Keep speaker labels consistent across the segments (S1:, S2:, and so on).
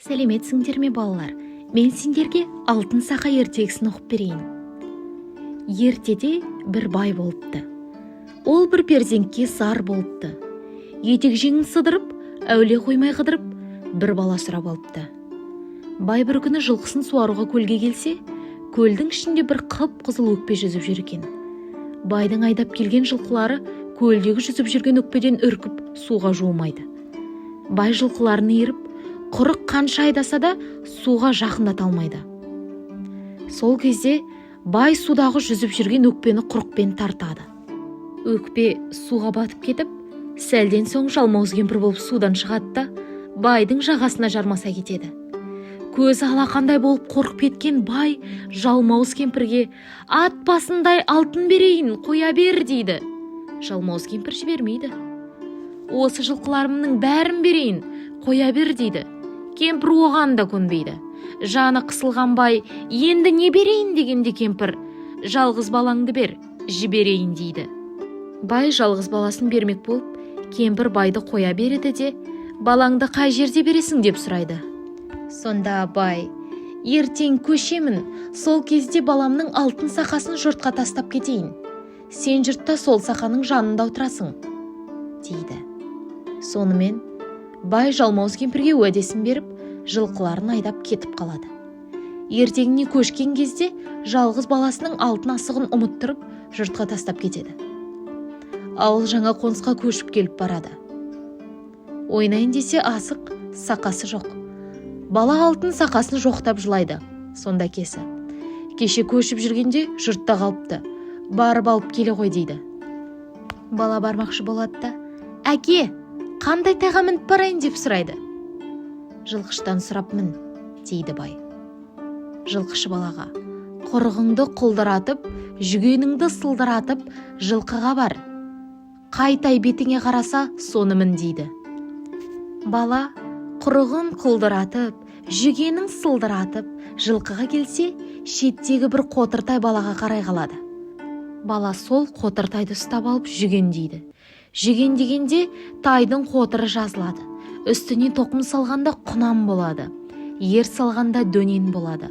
S1: Сәлеметсіңдер ме, балалар? Мен сендерге «Алтын сақа» ертегісін оқып берейін. Ертеде бір бай болыпты. Ол бір перзентке зар болыпты. Етек жеңін сыдырып, әулие қоймай қыдырып, бір бала сұрап алыпты. Бай бір күні жылқысын суаруға көлге келсе, көлдің ішінде бір қып қызыл өкпе жүзіп жүр екен. Байдың айдап келген жылқылары көлдегі жүзіп жүрген өкпеден үркіп, суға жуымайды. Бай жылқыларын иіріп, құрық қанша айдаса да, суға жақындата алмайды. Сол кезде бай судағы жүзіп жүрген өкпені құрықпен тартады. Өкпе суға батып кетіп, сәлден соң жалмауыз кемпір болып судан шығады да, байдың жағасына жармаса кетеді. Көзі алақандай болып қорқып кеткен бай жалмауыз кемпірге: «Ат басындай алтын берейін, қоя бер», – дейді. Жалмауыз кемпір жібермейді. «Осы жылқыларымның бәрін берейін, қоя бер», – дейді. Кемпір оған да көнбейді. Жаны қысылған бай: «Енді не берейін?» – дегенде, кемпір: «Жалғыз балаңды бер, жіберейін», – дейді. Бай жалғыз баласын бермек болып, кемпір байды қоя береді де, «Балаңды қай жерде бересің?» – деп сұрайды. Сонда бай: «Ертең көшемін, сол кезде баламның алтын сақасын жұртқа тастап кетейін. Сен жұртта сол сақаның жанында отырасың», – дейді. Сонымен бай жалмауыз кемпірге уәдесін беріп, жылқыларын айдап кетіп қалады. Ертеңіне көшкен кезде жалғыз баласының алтын асығын ұмыттырып, жұртқа тастап кетеді. Ауыл жаңа қонысқа көшіп келіп барады. Ойнайын десе, асық, сақасы жоқ. Бала алтын сақасын жоқтап жылайды. Сонда әкесі: «Кеше көшіп жүргенде жұртта қалыпты, барып алып келе ғой», – дейді. Бала бармақшы болады да: «Әке, қандай тайға мініп барайын?» – деп сұрайды. «Жылқышыдан сұрап мін», – дейді бай. Жылқышы балаға: «Құрығыңды құлдыратып, жүгеніңді сылдыратып, жылқыға бар. Қай тай бетіңе қараса, соны мін», – дейді. Бала құрығын құлдыратып, жүгенін сылдыратып, жылқыға келсе, шеттегі бір қотыр тай балаға қарай қалады. Бала сол қотыр тайды ұстап алып, жүгендейді. Жүгендегенде тайдың қотыры жазылады. Үстіне тоқым салғанда құнан болады, ер салғанда дөнен болады,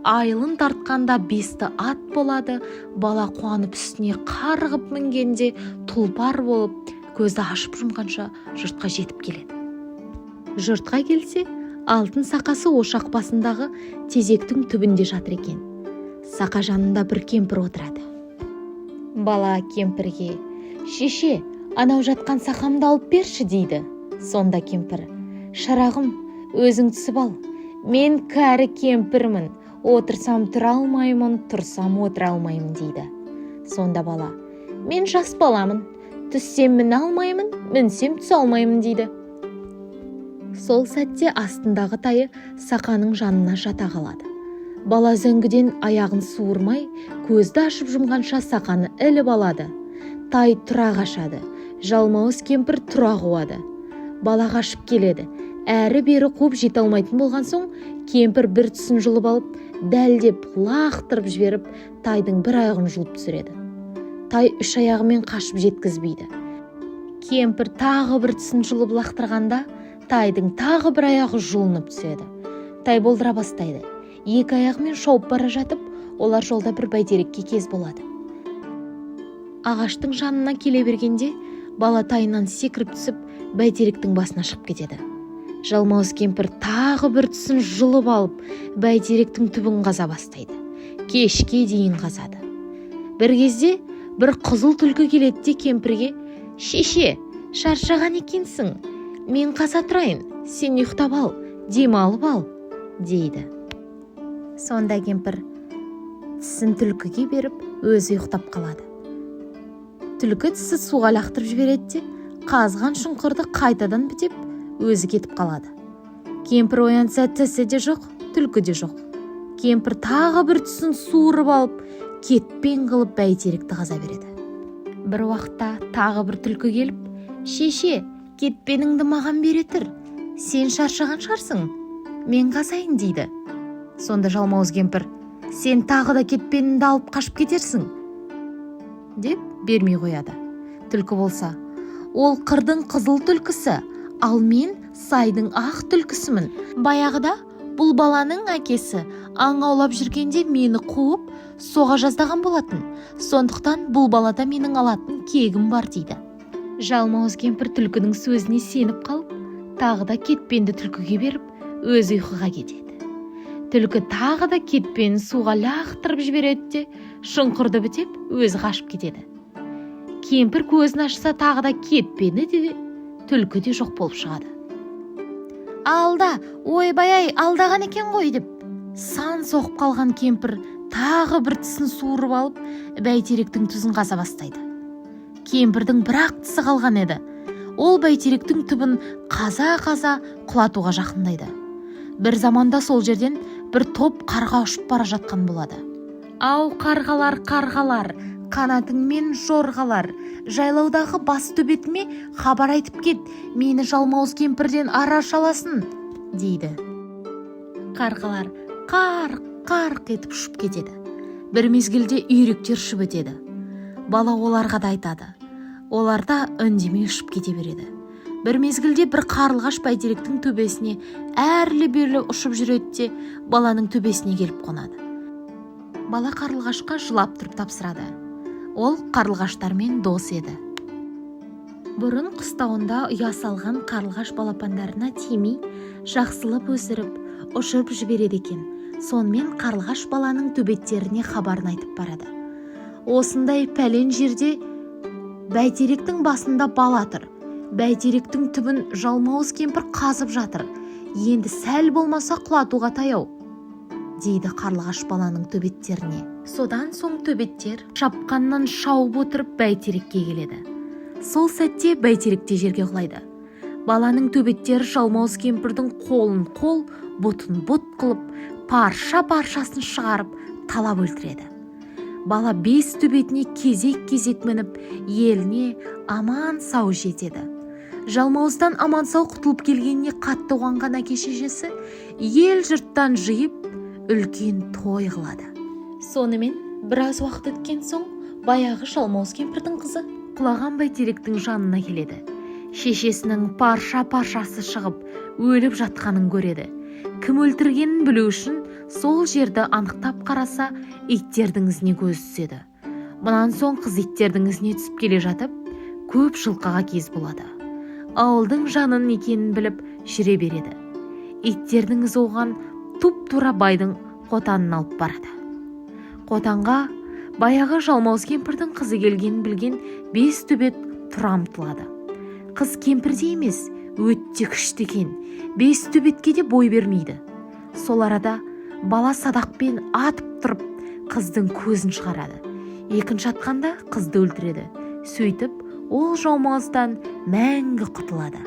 S1: айылын тартқанда бесті ат болады. Бала қуанып, үстіне қарғып мінгенде тұлпар болып, көзді ашып жұмғанша жұртқа жетіп келеді. Жұртқа келсе, алтын сақасы ошақ басындағы тезектің түбінде жатыр екен. Сақа жанында бір кемпір отырады. Бала кемпірге: «Шеше, анау жатқан сақамды алып берші», – дейді. Сонда кемпір: «Шырағым, өзің түсіп ал. Мен кәрі кемпірмін, отырсам тұра алмаймын, тұрсам отыра алмаймын», – дейді. Сонда бала: «Мен жас баламын, түссем міне алмаймын, мінсем түсе алмаймын», – дейді. Сол сәтте астындағы тайы сақаның жанына жата қалады. Бала үзеңгіден аяғын суырмай, көзді ашып жұмғанша сақаны іліп алады. Тай тұра қашады, жалмауыз кемпір тұра қуады. Бала қашып келеді. Әрі бері қуып жете алмайтын болған соң, кемпір бір тісін жұлып алып, дәлдеп лақтырып жіберіп, тайдың бір аяғын жұлып түсіреді. Тай үш аяғымен қашып жеткізбейді. Кемпір тағы бір тісін жұлып лақтырғанда, тайдың тағы бір аяғы жұлынып түседі. Тай болдыра бастайды. Екі аяғымен шауып бара жатып, олар жолда бір бәйтерекке кез болады. Ағаштың жанына келе бергенде, бала тайынан секіріп түсіп, бәйтеректің басына шығып кетеді. Жалмауыз кемпір тағы бір тісін жұлып алып, бәйтеректің түбін қаза бастайды. Кешке дейін қазады. Бір кезде бір қызыл түлкі келеді де, кемпірге: «Шеше, шаршаған екенсің, мен қаза тұрайын, сен ұйықтап ал, демалып ал», – дейді. Сонда кемпір тісін түлкіге беріп, өзі ұйықтап қалады. Түлкі тісі суға лақтырып жібереді де, қазған шұңқырды қайтадан бітеп, өзі кетіп қалады. Кемпір оянса, тісі де жоқ, түлкі де жоқ. Кемпір тағы бір тісін суырып алып, кетпен қылып бәйтеректі қаза береді. Бір уақытта тағы бір түлкі келіп: «Шеше, кетпеніңді маған бере тұр, сен шаршаған шығарсың, мен қазайын», – дейді. Сонда жалмауыз кемпір: «Сен тағы да кетпеніңді алып қашып кетерсің», – деп бермей қояды. Түлкі болса: «Ол қырдың қызыл түлкісі, ал мен Сайдың ақ түлкісімін. Баяғыда бұл баланың әкесі аң аулап жүргенде мені қуып, соға жаздаған болатын. Сондықтан бұл балада менің алатын кегім бар, дейді. Жалмауыз кемпір түлкінің сөзіне сеніп қалып, тағы да кетпенді түлкіге беріп, өзі ұйқыға кетеді. Түлкі тағы да кетпенін суға лақтырып жібереді де, шұңқырды бітеп, өзі қашып кетеді. Кемпір көзін ашса, тағы да кетпені де, түлкі де жоқ болып шығады. Алда, ойбай-ай, алдаған екен ғой, деп сан соғып қалған кемпір тағы бір тісін суырып алып, бәйтеректің түзін қаза бастайды. Кемпірдің бір-ақ тісі қалған еді. Ол бәйтеректің түбін қаза-қаза құлатуға жақындайды. Бір заманда сол жерден бір топ қарға ұшып бара жатқан болады. Ау, қарғалар, қарғалар, қанатыңмен жорғалар, жайлаудағы бас төбетіме хабар айтып кет, мені жалмауыз кемпірден арашаласын, дейді. Қарғалар қарқ қарқ етіп ұшып кетеді. Бір мезгілде үйректер ұшып өтеді. Бала оларға да айтады. Олар да үндемей ұшып кете береді. Бір мезгілде бір қарлығаш бәйтеректің төбесіне әрлі-берлі ұшып жүреді де, баланың төбесіне келіп қонады. Бала қарлығашқа жылап тұрып тапсырады. Ол қарлығаштармен дос еді. Бұрын қыстауында ұя салған қарлығаш балапандарына тимей, жақсылап өсіріп, ұшырып жібереді екен. Сонымен қарлығаш баланың төбеттеріне хабарын айтып барады. Осындай пәлен жерде бәйтеректің басында бала тұр. Бәйтеректің түбін жалмауыз кемпір қазып жатыр. Енді сәл болмаса құлатуға таяу, дейді қарлығаш баланың төбеттеріне. Содан соң төбеттер шапқаннан шауып отырып бәйтерекке келеді. Сол сәтте бәйтерек те жерге құлайды. Баланың төбеттері жалмауыз кемпірдің қолын қол, бұтын бұт қылып, парша-паршасын шығарып, талап өлтіреді. Бала бес төбетіне кезек-кезек мініп, еліне аман сау жетеді. Жалмауыздан аман сау құтылып келгеніне қатты қуанған әке шешесі ел жұрттан жиып, үлкен той қылады. Сонымен біраз уақыт өткен соң баяғы жалмауыз кемпірдің қызы құлаған бәйтеректің жанына келеді. Шешесінің парша-паршасы шығып, өліп жатқанын көреді. Кім өлтіргенін білу үшін сол жерді анықтап қараса, иттердің ізіне көзі түседі. Мұнан соң қыз иттердің ізіне түсіп келе жатып, көп жылқыға кез болады. Ауылдың жанын екенін біліп жүре береді. Иттердің ізі оған туп-тура байдың қотанын алып барады. Қотанға баяғы жалмауыз кемпірдің қызы келгенін білген бес төбет тұра ұмтылады. Қыз кемпірде емес, өте күшті екен, бес төбетке де бой бермейді. Сол арада бала садақпен атып тұрып, қыздың көзін шығарады. Екінші атқанда қызды өлтіреді. Сөйтіп, ол жалмауыздан мәңгі құтылады.